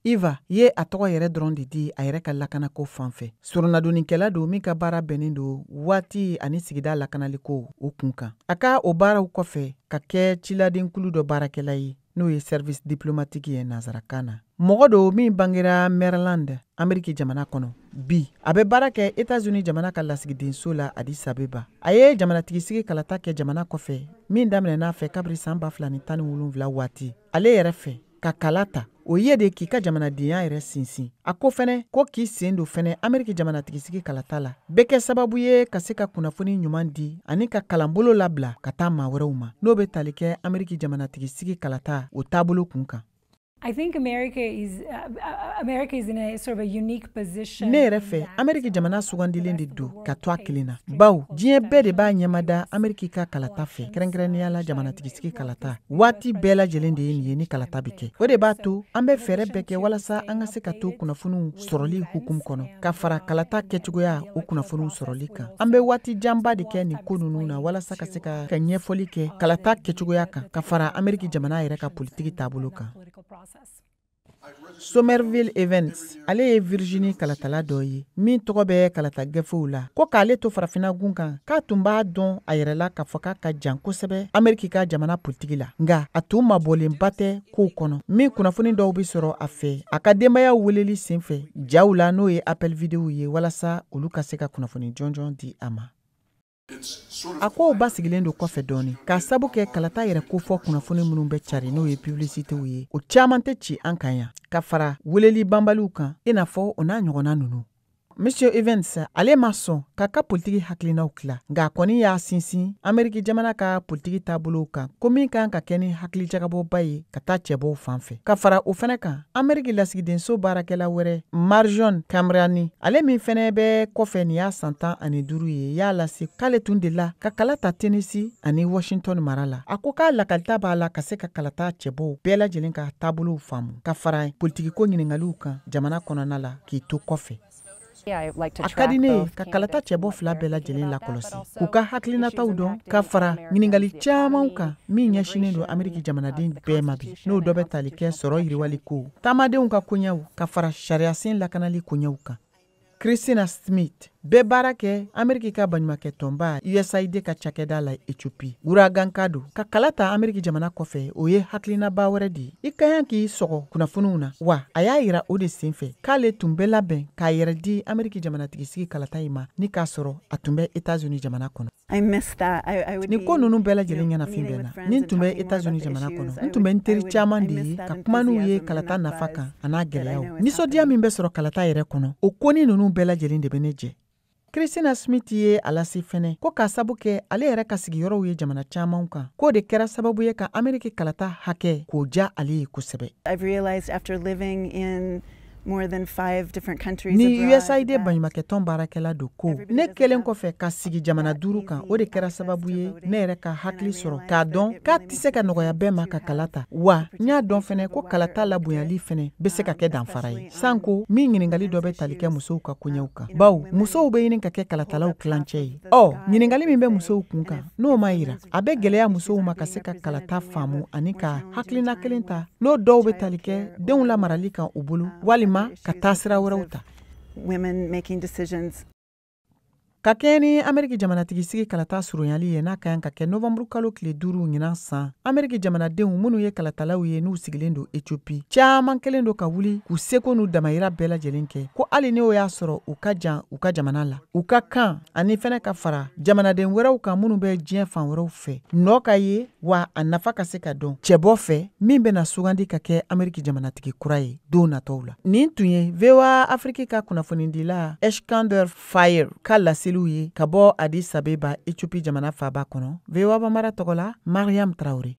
Iva ye a tɔgɔ yɛrɛ dɔrɔn de di a yɛrɛ ka lakanako fan fɛ. Soronadonnikɛla don min ka baara bɛnnen don waati ani sigida lakanaliko o kun kan. A ka o baaraw kɔfɛ ka kɛ ciladenkulu dɔ baarakɛla ye, n'o ye service diplomatique ye nansarakan na. Mɔgɔ don min bangera Maryland, Ameriki jamana kɔnɔ. Bi a bɛ baara kɛ Etats-Unis jamana ka lasigidenso la Addis Abeba. A ye jamanatigisigi kalata kɛ jamana kɔfɛ min daminɛna fɛ kabiri san 2017 waati. Ale yɛrɛ fɛ ka kala ta, o ye de k'i ka jamanadenya yɛrɛ sinsin. A ko fɛnɛ ko k'i sen don fɛnɛ Ameriki jamanatigisigi kalata la bɛ kɛ sababu ye ka se ka kunnafoni ɲuman di ani ka kalanbolo labila ka taa maa wɛrɛw ma, n'o bɛ tali kɛ Ameriki jamanatigisigi kalata o taabolo kun kan. I think America is in a sort of a unique position. Ne yɛrɛ fɛ, Ameriki jamana sugandilen de don ka to a kelen na, bawo diɲɛ bɛɛ de b'a ɲɛmada Ameriki ka kalata fɛ, kɛrɛnkɛrɛnnenya la jamanatigisigi kalata. Waati bɛɛ lajɛlen de ye nin ye ni kalata bɛ kɛ. O de b'a to an bɛ fɛɛrɛ bɛɛ kɛ walasa an ka se ka to kunnafoniw sɔrɔli hukumu kɔnɔ, ka fara kalata kɛcogoya o kunnafoniw sɔrɔli kan. An bɛ waati janba de kɛ nin ko ninnu na walasa ka se ka ɲɛfɔli kɛ kalata kɛcogoya kan, ka fara Ameriki jamana yɛrɛ ka politiki taabolo kan. Somerville Evans, ale ye Virginie kalatala dɔ ye min tɔgɔ bɛ kalata gafew la, ko k'ale to farafinna gun kan, k'a tun b'a dɔn a yɛrɛ la k'a fɔ k'a ka jan kosɛbɛ Ameriki ka jamana politiki la, nka a tun mabɔlenba tɛ kow kɔnɔ min kunnafoni dɔw bɛ sɔrɔ a fɛ a ka denbayaw weleli senfɛ jaw la, n'o ye appel vidéo ye, walasa olu ka se ka kunnafoni jɔnjɔn di a ma. A kow basigilen don kɔfɛ dɔɔni k'a sabu kɛ kalata yɛrɛ kofɔ kunnafoni minnu bɛ cari, n'o ye publicitéw ye, o caman tɛ ci an kan yan, ka fara weleli banbaliw kan, i n'a fɔ o n'a ɲɔgɔnna ninnu. Monsieur Evans, ale ma sɔn k'a ka politiki hakilinaw tila, nka a kɔni y'a sinsin Ameriki jamana ka politiki taabolow kan, ko min kan ka kɛ ni hakilijagabɔba ye ka taa cɛbɔw fan fɛ. Ka fara o fɛnɛ kan, Ameriki lasigidenso baarakɛla wɛrɛ, Marjon Kamrani, ale min fɛnɛ bɛ kɔfɛ nin y'a san 15 ye, y'a lase k'ale tun delila ka kala ta Tennessee ani Washington mara la. A ko k'a lakalita b'a la ka se ka kalata cɛbɔw bɛɛ lajɛlen ka taabolow faamu, ka fara politikiko ɲiningaliw kan jamana kɔnɔna la k'i to kɔfɛ. A ka di ne ye ka kalata cɛbɔ fila bɛɛ lajɛlen lakɔlɔsi, k'u ka hakilinataw dɔn, ka fara ɲiningali caman kan min ɲɛsinnen don Ameriki jamanaden bɛɛ ma bi, n'o dɔ bɛ tali kɛ sɔrɔ yiriwali ko, taamadenw ka koɲɛw, ka fara sariyasen lakanali koɲɛw kan. Christina Smith bɛ baara kɛ Ameriki ka baɲumankɛtɔnba USAID ka cakɛda la Ethiopie. Wuraganka don. Ka kala ta Ameriki jamana kɔfɛ, o ye hakilinaba wɛrɛ de ye. I ka kan k'i sɔgɔ kunnafoniw na, wa a y'a yira o de senfɛ k'ale tun bɛ labɛn k'a yɛrɛ di Ameriki jamanatigisigi kalata in ma ni k'a sɔrɔ a tun bɛ Etats-Unis jamana kɔnɔ. Nin ko ninnu bɛɛ lajɛlen ɲɛnafin bɛ na. Ni n tun bɛ Etats-Unis jamana kɔnɔ, n tun bɛ n teri caman de ye ka kuma n'u ye kalata nafa kan a n'a gɛlɛyaw. Nisɔndiya min bɛ sɔrɔ kalata yɛrɛ kɔnɔ, o koni ninnu bɛɛ lajɛlen de bɛ ne jɛ. Christina Smith ye a lase fɛnɛ ko k'a sabu kɛ ale yɛrɛ ka sigiyɔrɔw ye jamana caman kan, k'o de kɛra sababu ye ka Ameriki kalata hakɛ k'o ja ale ye kosɛbɛ. I've realized after living in more than 5 different countries Ni abroad USAID that baɲumankɛtɔn baarakɛla don, ko everybody ne doesn't kɛlen have kɔfɛ ka sigi jamana that 5 kan, easy o de kɛra access to sababu ye voting. ne yɛrɛ ka And I hakili sɔrɔ realized k'a that dɔn it k'a really tɛ se ka makes a nɔgɔya bɛɛ ma difference ka to kala have ta, wa the n y'a dɔn participation fɛnɛ of ko a wider kalata labonyali electorate, fɛnɛ bɛ se ka kɛ danfara ye, especially on sanko min ɲininkali dɔ bɛ women's tali kɛ issues. musow ka koɲɛw kan, bawo Women musow bɛ ɲini ka kɛ hold kalatalaw up half tilancɛ of ye. the Ɔ sky, ɲininkali as min they bɛ say, musow kun and kan, if n'o ma women's yira, a bɛ gɛlɛya issues musow aren't ma ka being se ka represented, kalata then we have faamu a ani more ka challenging hakilina time kelen with ta, n'o dɔw bɛ child tali kɛ care denw or, lamarali kan u bolo, other walima ka issues taa in sira terms wɛrɛw of ta. women making decisions. Ka kɛɲɛ ni Ameriki jamanatigisigi kalata surunyali ye, n'a ka kan ka kɛ novanburu kalo tile 5 ɲinan san, Ameriki jamanadenw minnu ye kalatalaw ye n'u sigilen don Ethiopie, caman kɛlen don ka wuli k'u seko n'u damayira bɛɛ lajɛlen kɛ, ko hali n'o y'a sɔrɔ u ka jan u ka jamana la, u ka kan ani fɛnɛ ka fara jamanaden wɛrɛw kan minnu bɛ diɲɛ fan wɛrɛw fɛ, nɔ ka ye wa a nafa ka se ka dɔn cɛbɔ fɛ min bɛna sugandi ka kɛ Ameriki jamanatigi kura ye don nataw la. Nin tun ye VOA Afrique ka kunnafonidila Eskander Fire ka laseliw ye ka bɔ Addis Abeba, Ethiopie jamana faaba kɔnɔ. VOA Bambara tɔgɔ la, Mariam Traoré.